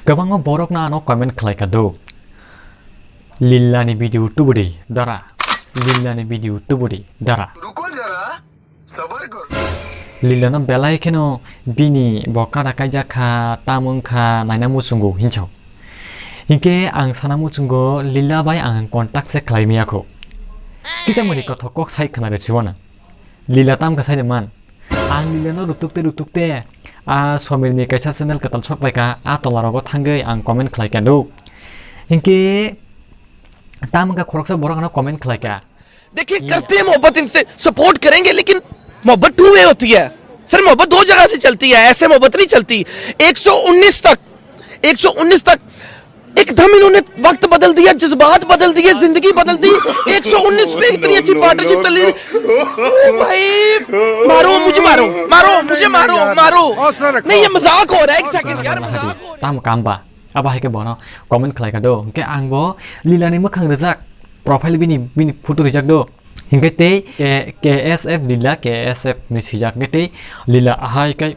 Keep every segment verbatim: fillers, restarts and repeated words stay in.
Kwbangma borokno ano comment khlai ka do. Lillani video tubudi dara. Lillani video tubudi dara. Lilano belai kheno bini bo kada kaijak kha, tamo wng kha, naina muchungo hinso. Hinkhe ang sana muchungo Lila bai ang contact se khlai maya kho. Kisa mani kothok kok sai khna rw siwana. Lila tam kha sai de man. Ang Lilano rutuk te rutuk te a Somirni kaisa channel kwtal sok pai kha, a tola rogo thangwi ang comment khlai kha do. Hinkhe tam wng kha khoroksa borok ano comment khlai kha. देखिए, करते हैं मोहब्बत इनसे, सपोर्ट करेंगे, लेकिन मोहब्बत two way होती है। सर, मोहब्बत दो जगह से चलती है, ऐसे मोहब्बत नहीं चलती। एक सौ उन्नीस तक, एक सौ उन्नीस तक एकदम इन्होंने वक्त बदल दिया, जज्बात बदल दिए, जिंदगी बदल दी। एक सौ उन्नीस पे इतनी अच्छी पार्टनरशिप चल रही थी। ओ भाई, मारो, मुझे मारो, मारो, मुझे मारो, मारो। नहीं, ये मजाक हो रहा है, एक सेकंड यार, मजाक हो रहा है। Tam kam ba. Abo hai khe bono comment khlai kha do. Hinkhe ang bo Lilani mwkhang rijak, profile bini, bini photo rijak do. Hinkhe tei K-, K S F Lila, K S F ni swijak. Hinkhe tei Lila ahai khe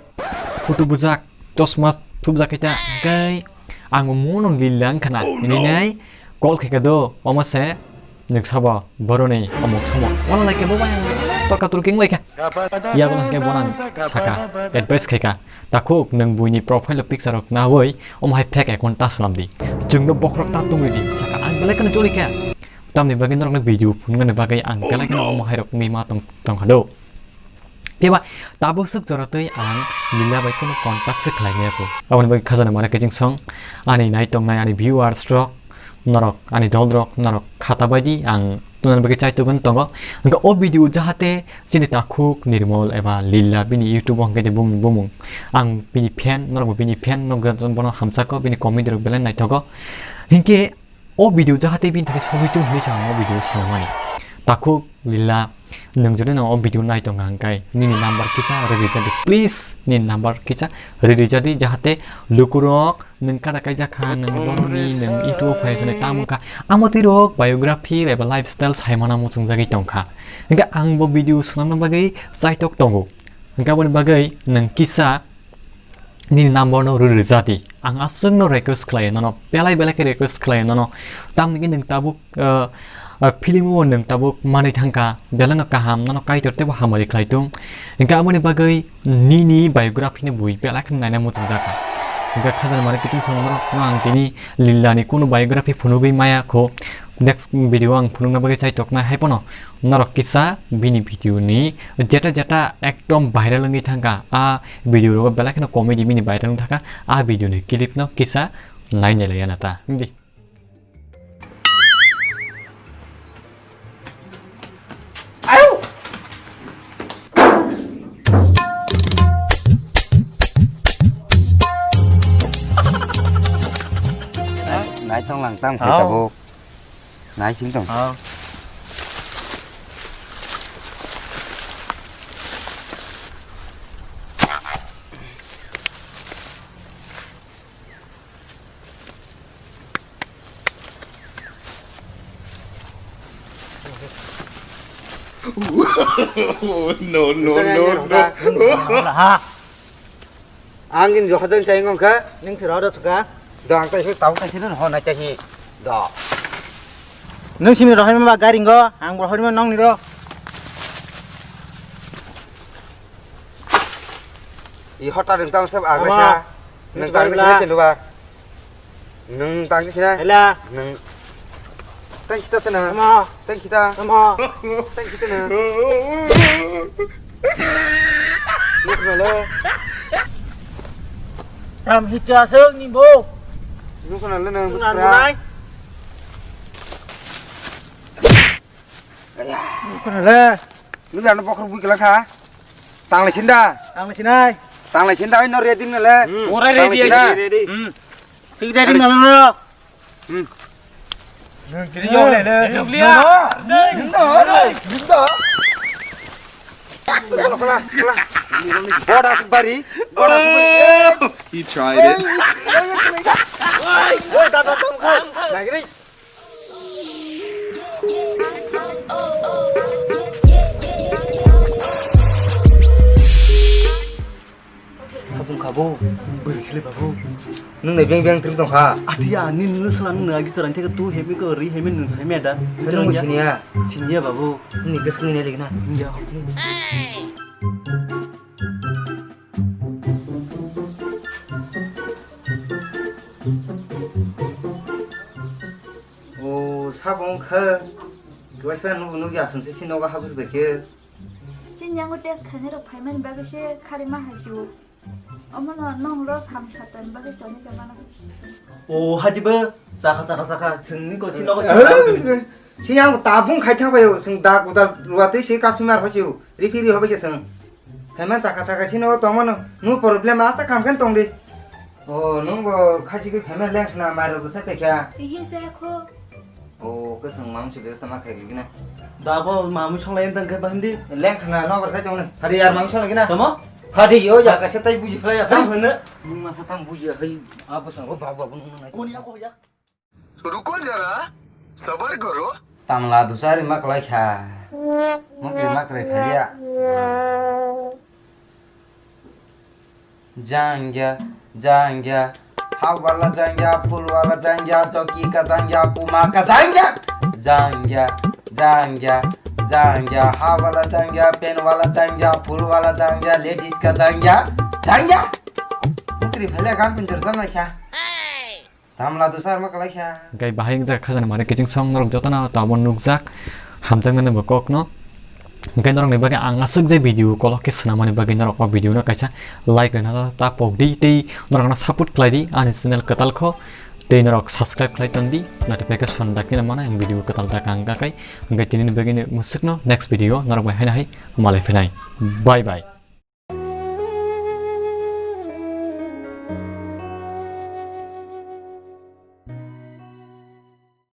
photo bujak, chosma thupjak khe ta. Hinkhe ang bo mono Lila wngkha na hinwi nai call khe kha do. Omo se Nwng sabo boroni omuk somuk. Wala lai khe bo bai ang toka turki wng lai kha. Yago hwnkhe bono ang saka, advice khai kha. Takhuk nwng buini profile o picture rok nawi omo hai fake account ta swnam di. Chwngno bokhorok ta tongwi di saka ang belai kheno choli kha. Tamni bagwi norokno video phunuknani bagwi ang belai kheno omo hai rok wngwi ma tong, tong kha do. Phiya ba tabuk swk jora twi ang Lila bai kheno contact se khlai maya kho. Aboni bagwi khajana mane khe chwng song ani nai tongnai ani viewers rok, norok ani dol rok, norok khata bai di ang tunani bagwi chai tubun tongo. Hwnkhe o video jahate chini takhuk Nirmol eba Lila bini YouTube o hwnkhe de bumung bumung. Ang bini fan, norok bo bini fan, norok bono hamsako, bini comedy rok belai naithogo. Hinkhe o video jahate bini thani sogwi tong hinwi se ang o video sanamani. Takhuk Lila, nwng jodi no o video nai tong kha hwnkhe nini number kisa rwrwi jadi. Please, nini number kisa rwrwi jadi, jahate lukurok nwng kada kaijak kha, nwng boroni, nwng YouTube o phai sani tamo kha. Amo twi rok biography eba lifestyle saimana muchungjagwi tong kha. Hwnkhe ang bo video swnamna bagwi chaitok tongo. Hwnkhe aboni bagwi nwng kisa nini number no rwrwi rwja di. Ang aswk no request khlai nono, belai belai khe request khlai nono. Tamni hwnkhe nwng tabuk, ah, ah, film o nwng tabuk manwi thang kha, belai no kaham, nono Kaitor teibo hamari khlai thung. Hwnkhe aboni bagwi nini biography ni bui belai khe naina muchungjak kha. Hwnkhe khajana mane kiting song norok no ang tini Lila ni kunu biography phunugwi maya kho. Next video ang phunukna bagwi chai toknai, hai phano norok kisa bini video ni jeta jeta ekdom viral wngwi thangkha, a video rogo belai kheno comedy bini viral wngwi thangkha, a video ni clip no kisa nai nai lai ya na ta. Hindi. Nai tong lang tam khai tabuk. Nai sing tong. No, no, no, no. Ang in johajan chai ngong kha. Ning si rodo suka. Do ang tai tabuk tai sini ho nai tai hi. Do. Nung simi rohorma ba garing go, ang bo rohorma nong ni ro. I hota ring tang sab aga sa. Nung tang ni sini ba. Nung tang sini. Hela. Nung. Tang kita sana. Tang kita. Tang kita na. Nukna le. Tam hita seng ni bo. Nukna le nang. Nukna nai. Nukna le. Nukna bokhor bui kala kha. Tang le sinda. Tang le sinai. Tang le sinda ino ready na le. Ora ready, ready. Thik ready na le. Hmm. Nung kiri yok le le. Yok liya. Nung no. Nung no. Nung no. Kala, kala, kala. Boda asik bari. Boda asik bari. Oh, he tried it. Oi, oi, oi, oi, da, da, da, da. Nagiri. Sabung kabo. Bwrwi sile babu. Nwng nai beng beng tong kha. Atiya, ni nwng sala nwng agi chwrang theke tu hemi ko ri hemi nwng sai meda. Nwng bo siniya. Siniya babu. Ni gas ni nai ligna. Ya. O, sabo wngkha. Duaisa nukgo nukya aswk se sini nogo habwi bai khe. Chini yango test khainai rok phaimani bagwi se khari ma hai sio. Omo no nong lo sam satan bagwi toni te mano. O, haji bo, chakha, chakha, chakha, chwngni ko sini nogo. Si yang tabung khai thang bayo, sing da gudal ruatwi se kasumar hoisu, riphi ri hobai ke sing. Phaima chakha chakha sino tongmano, no problem asta kam khen tongdi. O, nwng bo khachi khe phaima leng khna, mai rok bwsa pekha. Ihi se kho. O, kwchwng mamsi bwsa ma khai gina. Da bo mamui songlai tang khe bahindi. Leng khna, no bwsa tongno. Phadi yar mamsi songlai gina. Tamo? Phadi yo, ya kaisa tai buji phlai ya. Phadi. Tamo hwnwi. Nwng masa tang buji hai. Abo sang ro babu abo nwng nai. Koni ako ya? रुको जरा, सबर करो। Tamla dusari maklai kha. Mukri makrai phaiya. Jangya, jangya. Hawala jangya, phulwala jangya, joki ka jangya, puma ka jangya. Jangya, jangya, jangya. Hawala jangya, penwala jangya, phulwala jangya, ladies ka jangya. Jangya. Mukri phaiya gan pinjor jangya kha. Tamla dusar ma kalai kha. Hingke bahai wngkha khajani mane kiching song norok jotono tabuk nukjak, hamjaknani bo kokno. Hingke norokni bagwi ang aswk je video kolok khe swnamani bagwi norok o video no kaisa like rwna ta pokdi tei norokno support khlaidi ani channel kwtal kho tei norok subscribe khlai tondi notification dakina mano ang video kwtal dakang kakai. Hingke tinini bagwi mwswkno next video norok bai haino hai malai phinai. Bye bye.